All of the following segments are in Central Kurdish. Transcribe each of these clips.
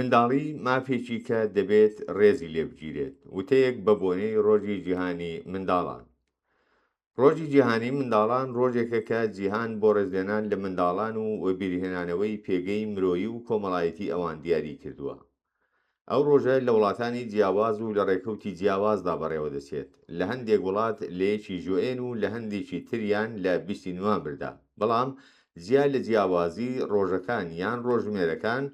منداڵی مافێکی کە دەبێت ڕێزی لێ بگیرێت، وتەیەک بە بۆنەی ڕۆژی جیهانی منداڵان. ڕۆژی جیهانی منداڵان ڕۆژێکە کە جیهان بۆ ڕێزلێنان لە منداڵان و وەبیرهێنانەوەی پێگەی مرۆیی و کۆمەڵایەتی ئەوان دیاری کردووە. ئەو ڕۆژە لە وڵاتانی جیاواز و لە ڕێکەوتی جیاوازدا بەڕێوەدەچێت، لە هەندێک وڵات لە یەکی ژوئێن و لە هەندێکی تریان لە بیستی نوامبردا، بەڵام جیا لە جیاوازی ڕۆژەکان یان ڕۆژژمێرەکان،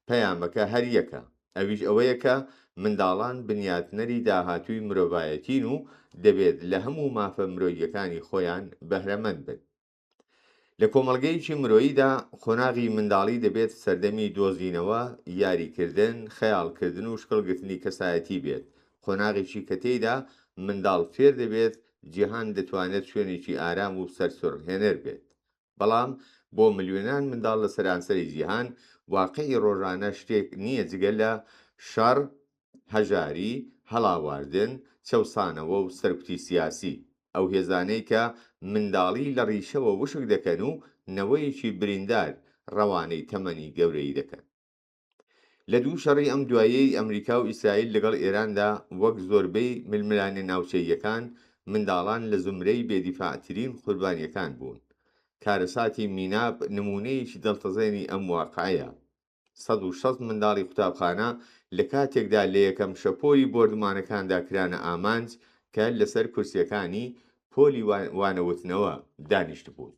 پەیامەکە هەر یەکە، ئەویش ئەوەیە کە منداڵان بنیاتنەری داهاتووی مرۆڤایەتین و دەبێت لە هەموو مافە مرۆییەکانی خۆیان بەهرەمەند بن. لە کۆمەڵگەیەکی مرۆییدا قۆناغی منداڵی دەبێت سەردەمی دۆزینەوە، یاریکردن، خەیاڵکردن و شکڵگرتنی کەسایەتی بێت، قۆناغێکی کە تێیدا منداڵ فێر دەبێت جیهان دەتوانێت شوێنێکی ئارام و سەرسوڕهێنەر بێت. بەڵام بۆ ملیۆنان منداڵ لە سەرانسەری جیهان، واقیعی ڕۆژانە شتێک نییە جگە لە شەڕ، هەژاری، هەڵاواردن، چەوسانەوە و سەرکوتی سیاسی. ئەو هێزانەی کە منداڵی لە ڕیشەوە وشک دەکەن و نەوەیەکی بریندار ڕەوانەی تەمەنی گەورەیی دەکەن. لە دوو شەڕی ئەم دواییەی ئەمریکا و ئیسرائیل لەگەڵ ئێراندا، وەک زۆربەی ململانێ ناوچەییەکان، منداڵان لە زومرەی بێدیفاعترین قوربانییەکان بوون. کارەساتی میناب نموونەیەکی دڵتەزێنی ئەم واقعەیە. 160 منداڵی قوتابخانە لە کاتێکدا لە یەکەم شەپۆلی بۆردومانەکاندا کرانە ئامانج کە لەسەر کورسییەکانی پۆلی وانەوتنەوە دانیشتبوون.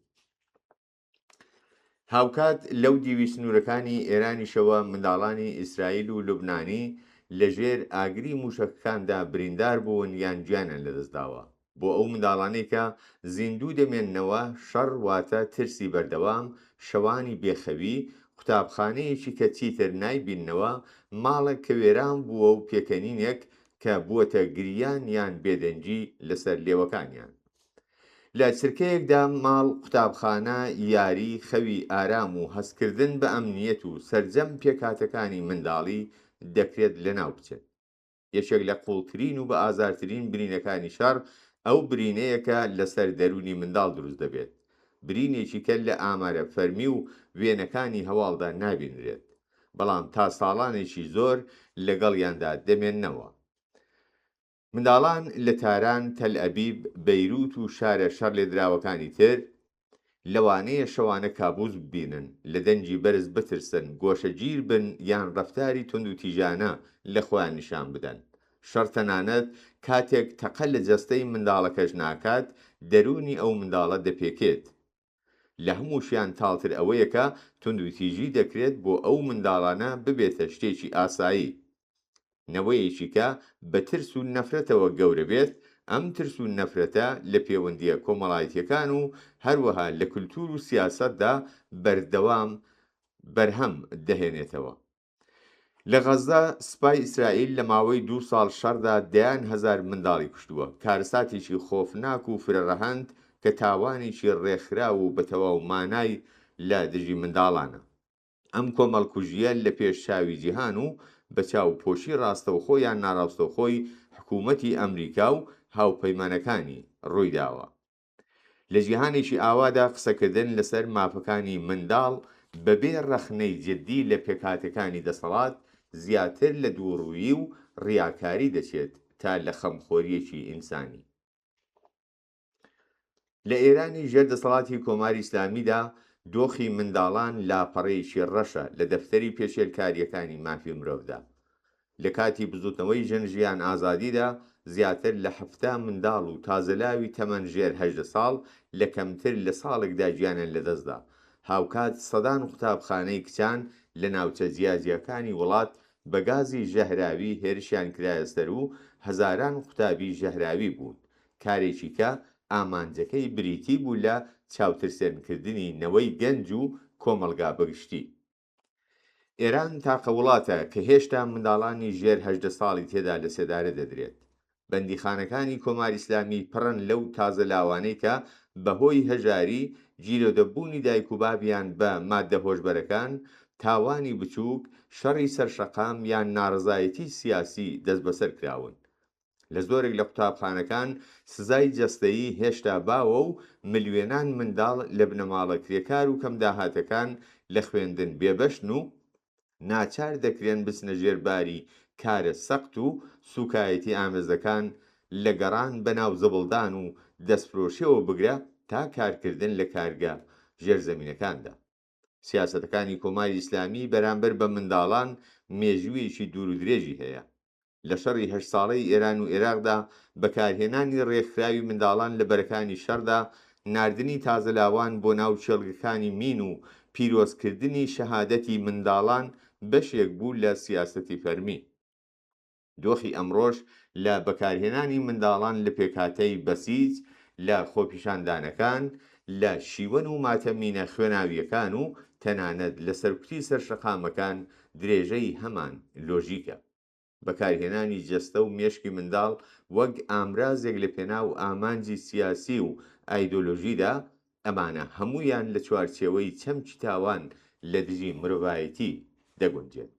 هاوکات لەو دیوی سنوورەکانی ئێرانیشەوە منداڵانی ئیسرائیل و لوبنانی لەژێر ئاگری مووشەکەکاندا بریندار بوون یان گیانیان لەدەستداوە. بۆ ئەو منداڵانەی کە زیندوو دەمێننەوە، شەڕ واتە ترسی بەردەوام، شەوانی بێخەوی، قوتابخانەیەکی کە چیتر نایبیننەوە، ماڵێک کە وێران بووە و پێکەنینێک کە بووەتە گریان یان بێدەنگی لەسەر لێوەکانیان. لە چرکەیەکدا ماڵ، قوتابخانە، یاری، خەوی ئارام و هەستکردن بە ئەمنییەت و سەرجەم پێکهاتەکانی منداڵی دەکرێت لەناو بچن. یەکێک لە قووڵترین و بەئازارترین برینەکانی شەڕ ئەو برینەیە کە لەسەر دەروونی منداڵ دروست دەبێت. برینێکی کە لە ئامارە فەرمی و وێنەکانی هەواڵدا نابینرێت. بەڵام تا ساڵانێکی زۆر لەگەڵیاندا دەمێننەوە. منداڵان لە تاران، تەلئەبیب، بەیروت و شارە شەڕلێدراوەکانی تر، لەوانەیە شەوانە کابوس ببینن، لە دەنگی بەرز بترسن، گۆشەگیر بن یان ڕەفتاری توندوتیژانە لە خۆیان نیشان بدەن. شەڕ تەنانەت کاتێک تەقە لە جەستەی منداڵەکەش ناکات، دەروونی ئەو منداڵە دەپێکێت. لە هەمووشیان تاڵتر ئەوەیە کە توندوتیژی دەکرێت بۆ ئەو منداڵانە ببێتە شتێکی ئاسایی. نەوەیەکی کە بە ترس و نەفرەتەوە گەورە بێت، ئەم ترس و نەفرەتە لە پێوەندییە کۆمەڵایەتییەکان و هەروەها لە کولتوور و سیاسەتدا بەردەوام بەرهەم دەهێنێتەوە. لە غەززە سوپای ئیسرائیل لە ماوەی دوو ساڵ شەڕدا دەیان هەزار منداڵی کوشتووە، کارەساتێکی خۆفناک و فرەڕەهەند کە تاوانێکی ڕێکخراو و بە تەواو مانای لە دژی منداڵانە. ئەم کۆمەڵکوژییە لە پێش چاوی جیهان و بە چاوپۆشی ڕاستەوخۆ یان ناڕاستەوخۆی حکوومەتی ئەمریکا و هاوپەیمانەکانی ڕوویداوە. لە جیهانێکی ئاوادا قسەکردن لەسەر مافەکانی منداڵ بەبێ ڕەخنەی جددی لە پێکهاتەکانی دەسەڵات زیاتر لە دووڕوویی و ڕیاکاری دەچێت تا لە خەمخۆرییەکی ئینسانی. لە ئێرانی ژێر دەسەڵاتی کۆماری ئیسلامیدا دۆخی منداڵان لاپەڕەیەکی ڕەشە لە دەفتەری پێشێلکارییەکانی مافی مرۆڤدا. لە کاتی بزوتنەوەی ژن ژیان ئازادیدا زیاتر لە 70 منداڵ و تازەلاوی تەمەن ژێر 18 ساڵ لە کەمتر لە ساڵێکدا گیانیان لەدەستدا. هاوکات سەدان قوتابخانەی کچان لە ناوچە جیاجیاکانی وڵات بە گازی ژەهراوی هێرشیان کرایە سەر و هەزاران قوتابی ژەهراوی بوون. کارێکی کە ئامانجەکەی بریتی بوو لە چاوترسێنکردنی نەوەی گەنج و کۆمەڵگا بەگشتی. ئێران تاقە وڵاتە کە هێشتا منداڵانی ژێر 18 ساڵی تێدا لەسێدارە دەدرێت. بەندیخانەکانی کۆماری ئیسلامی پڕن لەو تازە لاوانەی کە بەهۆی هەژاری، گیرۆدەبوونی دایک و بابیان بە ماددە هۆشبەرەکان، تاوانی بچووک، شەڕی سەر شەقام یان ناڕەزایەتی سیاسی دەستبەسەر کراون. لە زۆرێک لە قوتابخانەکان سزای جەستەیی هێشتا باوە و ملیۆنان منداڵ لە بنەماڵە کرێکار و کەمداهاتەکان لە خوێندن بێبەشن و. ناچار دەکرێن بچنە ژێر باری کارە سەخت و سوکایەتی ئامێزەکان لە گەڕان بەناو زبڵدان و دەستفرۆشیەوە بگرە تا کارکردن لە کارگە ژێرزەمینەکاندا. سیاسەتەکانی کۆماری ئیسلامی بەرامبەر بە منداڵان مێژوویەکی دوورودرێژی هەیە. لە شەڕی هەشت ساڵەی ئێران و ئێراقدا بەکارهێنانی ڕێکخراوی منداڵان لە بەرەکانی شەڕدا، ناردنی تازەلاوان بۆ ناو کێڵگەکانی مین و پیرۆزکردنی شەهادەتی منداڵان بەشێک بوو لە سیاسەتی فەرمی. دۆخی ئەمڕۆش لە بەکارهێنانی منداڵان لە پێکهاتەی بەسیج، لە خۆپیشاندانەکان، لە شیوەن و ماتەمینە خوێناوییەکان و تەنانەت لە سەرکوتی سەر شەقامەکان درێژەی هەمان لۆژیکە. بەکارهێنانی جەستە و مێشکی منداڵ وەک ئامرازێک لە پێناو ئامانجی سیاسی و ئایدۆلۆژیدا، ئەمانە هەموویان لە چوارچێوەی چەمکی تاوان لە دژی مرۆڤایەتی دەگونجێن.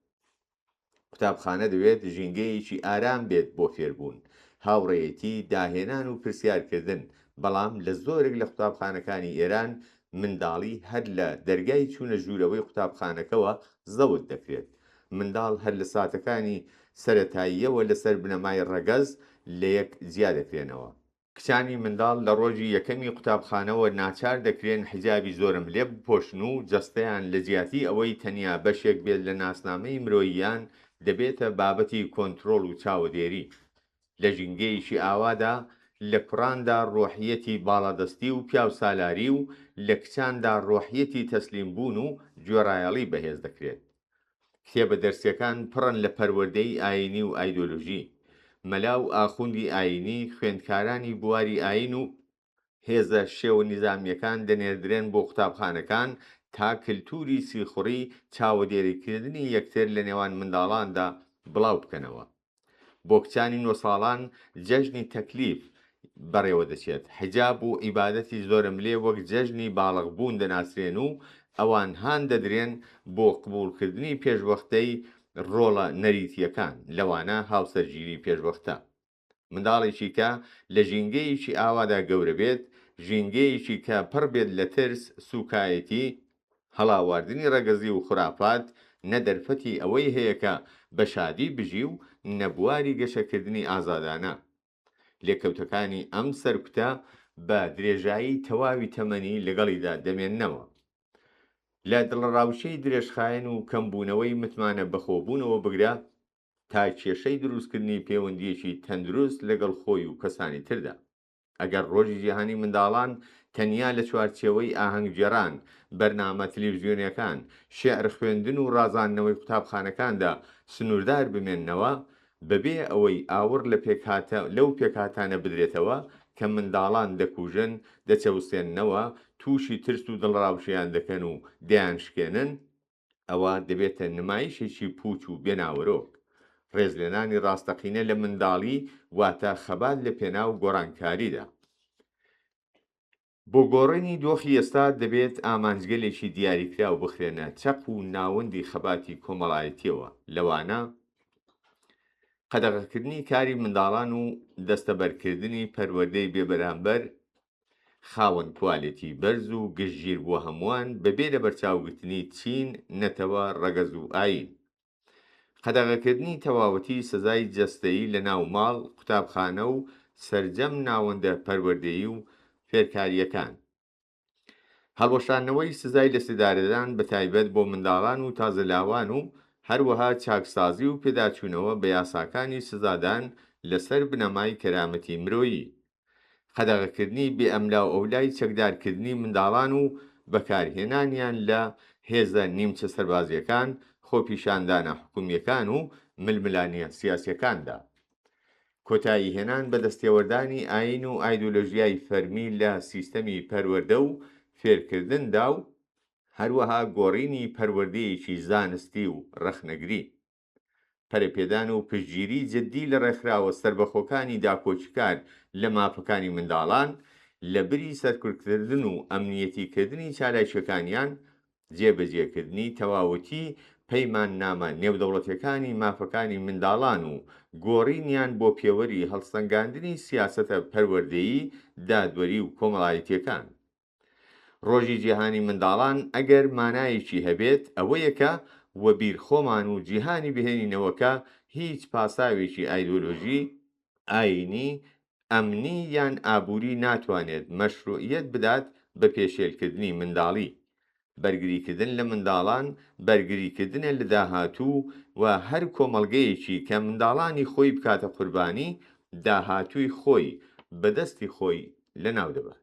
قوتابخانە دەبێت ژینگەیەکی ئارام بێت بۆ فێربوون، هاوڕێیەتی، داهێنان و پرسیارکردن، بەڵام لە زۆرێک لە قوتابخانەکانی ئێران منداڵی هەر لە دەرگای چوونە ژوورەوەی قوتابخانەکەوە زەوت دەکرێت. منداڵ هەر لە ساتەکانی سەرەتاییەوە لەسەر بنەمای ڕەگەز لەیەک جیا دەکرێنەوە. کچانی منداڵ لە ڕۆژی یەکەمی قوتابخانەوە ناچار دەکرێن حیجابی زۆرەملێ بپۆشن و جەستەیان لە جیاتی ئەوەی تەنیا بەشێک بێت لە ناسنامەی مرۆییان دەبێتە بابەتی کۆنترۆڵ و چاوەدێری. لە ژینگەیەکی ئاوادا لە کوڕاندا ڕۆحیەتی باڵادەستی و پیاوسالاری و لە کچاندا ڕۆحیەتی تەسلیمبوون و گوێڕایەڵی بەهێز دەکرێت. کتێبە دەرسیەکان پڕن لە پەروەردەی ئایینی و ئایدۆلۆژی. مەلا و ئاخوندی ئایینی، خوێندکارانی بواری ئایین و هێزە شێوە نیزامییەکان دەنێردرێن بۆ قوتابخانەکان تا کلتوری سیخوڕی چاوەدێریکردنی یەکتر لە نێوان منداڵاندا بڵاو بکەنەوە. بۆ کچانی نۆ ساڵان جەژنی تەکلیف بەڕێوە دەچێت، حیجاب و عیبادەتی زۆرەملێ وەک جەژنی باڵغ بوون دەناسرێن و ئەوان هان دەدرێن بۆ قبوڵکردنی پێشوەختەی ڕۆڵە نەریتییەکان، لەوانە هاوسەرگیری پێشوەختە. منداڵێکی کە لە ژینگەیەکی ئاوادا گەورە بێت، ژینگەیەکی کە پڕ بێت لە ترس، سووکایەتی، هەڵاواردنی ڕەگەزی و خورافات، نە دەرفەتی ئەوەی هەیە کە بە شادی بژی و نە بواری گەشەکردنی ئازادانە. لێکەوتەکانی ئەم سەرکوتە بە درێژایی تەواوی تەمەنی لەگەڵیدا دەمێننەوە. لە دڵەڕاوکێی درێژخایەن و کەمبوونەوەی متمانە بەخۆبوونەوە بگرە تا کێشەی دروستکردنی پەیوەندییەکی تەندروست لەگەڵ خۆی و کەسانی تردا. ئەگەر ڕۆژی جیهانی منداڵان تەنیا لە چوارچێوەی ئاهەنگگێڕان، بەرنامە تلێڤزیۆنییەکان، شیعر خوێندن و ڕازاندنەوەی قوتابخانەکاندا سنووردار بمێننەوە، بەبێ ئەوەی ئاوڕ لە پێکهاتە لەو پێکهاتانە بدرێتەوە کە منداڵان دەکوژن، دەچەوسێننەوە، تووشی ترس و دڵەڕاوکێیان دەکەن و دەیانشکێنن، ئەوا دەبێتە نمایشێکی پووچ و بێ ناوەرۆک. ڕێزلێنانی ڕاستەقینە لە منداڵی واتە خەبات لە پێناو گۆڕانکاریدا. بۆ گۆڕینی دۆخی ئێستا دەبێت ئامانجگەلێکی دیاریکراو بخرێنە چەق و ناوەندی خەباتی کۆمەڵایەتییەوە، لەوانە، قەدەغەکردنی کاری منداڵان و دەستەبەرکردنی پەروەردەی بێبەرامبەر، خاوەن کوالێتی بەرز و گشتگیر بۆ هەمووان بەبێ لەبەرچاوگرتنی چین، نەتەوە، ڕەگەز و ئایین. قەدەغەکردنی تەواوەتی سزای جەستەیی لە ناو ماڵ، قوتابخانە و سەرجەم ناوەندە پەروەردەیی و فێرکارییەکان. هەڵوەشاندنەوەی سزای لەسێدارەدان بەتایبەت بۆ منداڵان و تازەلاوان و هەروەها چاکسازی و پێداچوونەوە بە یاساکانی سزادان لەسەر بنەمای کەرامەتی مرۆیی. قەدەغەکردنی بێ ئەملاوئەولای چەکدارکردنی منداڵان و بەکارهێنانیان لە هێزە نیمچە سەربازییەکان، خۆپیشاندانە حکومییەکان و ململانێ سیاسییەکاندا. کۆتاییهێنان بە دەستێوەردانی ئایین و ئایدۆلۆژیای فەرمی لە سیستەمی پەروەردە و فێرکردندا و هەروەها گۆڕینی پەروەردەیەکی زانستی و ڕەخنەگری. پەرەپێدان و پشتگیری جددی لە ڕێکخراوە سەربەخۆکانی داکۆکیکار لە مافەکانی منداڵان، لە بری سەرکوتکردن و ئەمنیەتیکردنی چالاکییەکانیان، جێبەجێکردنی تەواوەتی پەیماننامە نێودەوڵەتییەکانی مافەکانی منداڵان و گۆڕینیان بۆ پێوەری هەڵسەنگاندنی سیاسەتە پەروەردەیی، دادوەری و کۆمەڵایەتییەکان. ڕۆژی جیهانی منداڵان ئەگەر مانایەکی هەبێت ئەوەیە کە وەبیر خۆمان و جیهانی بهێنینەوە کە هیچ پاساوێکی ئایدۆلۆژی، ئایینی، ئەمنی یان ئابووری ناتوانێت مەشروعیەت بدات بە پێشێلکردنی منداڵی. بەرگریکردن لە منداڵان بەرگریکردنە لە داهاتوو و هەر کۆمەڵگەیەکی کە منداڵانی خۆی بکاتە قوربانی، داهاتووی خۆی بە دەستی خۆی لەناو دەبات.